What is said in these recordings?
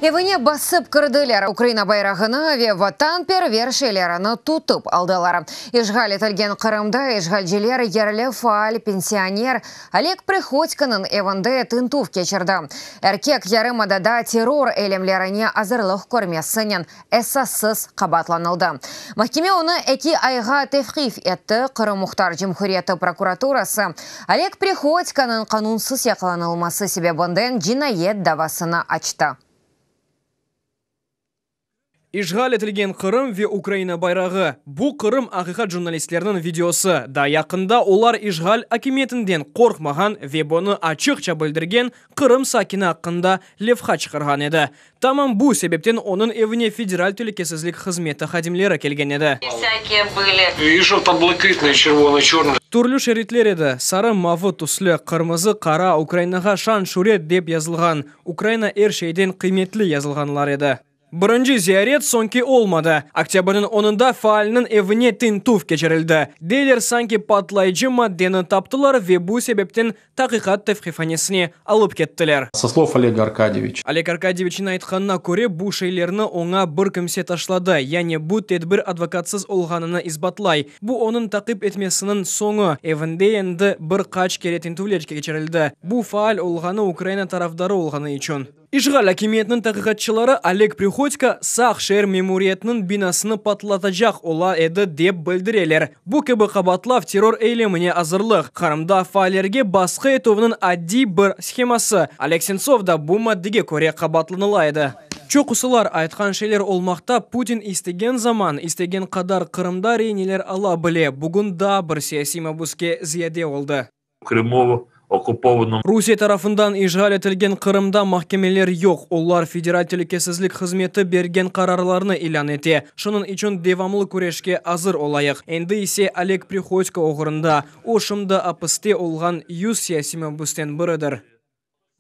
Evine basıp kirdiler, Ukraina bayrağını ve vatanperver şeylerini tutıp aldılar. İşğal etilgen Qırımda işğalciler yerli faal pensioner Oleg Prıhodkonıñ evinde tintüv keçirdi. Erkek yarımadada terror eylemlerine azırlıq körmesinen esassız qabaatlanıldı. Mahkeme onı 2 ayğa tevqif etti. Qırım Muhtar Cumhuriyeti prokuraturası Oleg Prıhodkonıñ qanunsız yaqalanılması sebebinden cinayet davasını açtı. İşğal etilgen Qırım ve Ukraina bayrağı. Bu Qırım. Aqiqat jurnalistleriniñ videosı. Daa yaqında olar işğal akimiyetinden qorqmağan ve bunı açıqça bildirgen Qırım sakini aqqında levha çıqarğan edi. Tamam bu sebepten onıñ evine Federal telükesizlik hızmeti hadimleri kelgen edi. Всякие были. И жовто-блакитний, червоно-чорний. Türlü şeritler edi: sarı, mavı tüslü, qırmızı, qara, Ukrainağa şan-şüret dep yazılğan, Ukraina er şeyden qıymetli yazılğanlar edi. Birinci ziyaret soñki olmadı. Oktâbrniñ 10-ında faalniñ evine tintüv keçirildi. Deyler, sanki patlayıcı maddeni taptılar ve bu sebepten taqiqat tevqifhanesine alıp kettiler. Со слов Олега Аркадьевича. Oleg Arkadyeviçniñ aytqanına köre, bu şeylerni oña bir kimse taşladı. Yani bu tedbir advokatsız olğanını isbatlay. Bu onıñ taqip etmesiniñ soñu. Evinde endi bir qaç kere tintüvler keçirildi. Bu faal olğanı, Ukraina tarafdarı olğanı içün. İşğal akimiyetiniñ taqiqatçıları Oleg Prihodko Saq şeer memuriyetiniñ binasını patlatacaq ola edi dep bildireler. Bu kibi qabaatlav terror eylemine azırlıq, Qırımda faallerge basqı etüvniñ adiy bir sheması. Oleg Sentsov da bu maddege köre qabaatlanıla edi. Çoqusılar aytqan şeyler olmaqta, Putin istegen zaman, istegen qadar Qırımda reineler ala bile. Bugün daa bir siyasiy mabüske ziyade oldı. Крыму оккупованном. Rusiye tarafından işğal etilgen Qırımda mahkemeler yoq. Olar Federal telükesizlik hızmeti bergen qararlarnı ilân ete. Şunıñ içün devamlı küreşke azır olayıq. Endi ise Oleg Prihodko oğrunda. O, şimdi apiste olğan 100 siyasiy mabüsten biridir.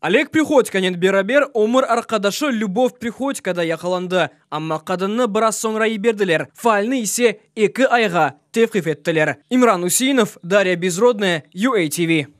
Oleg Prihodkonen beraber ömür arqadaşı Lübov Prihodko da yaqalandı. Amma qadınnı biraz soñra yiberdiler. Faalni ise 2 ayğa tevqif ettiler. İmran Useinov, Darya Bezrodnaya, UATV.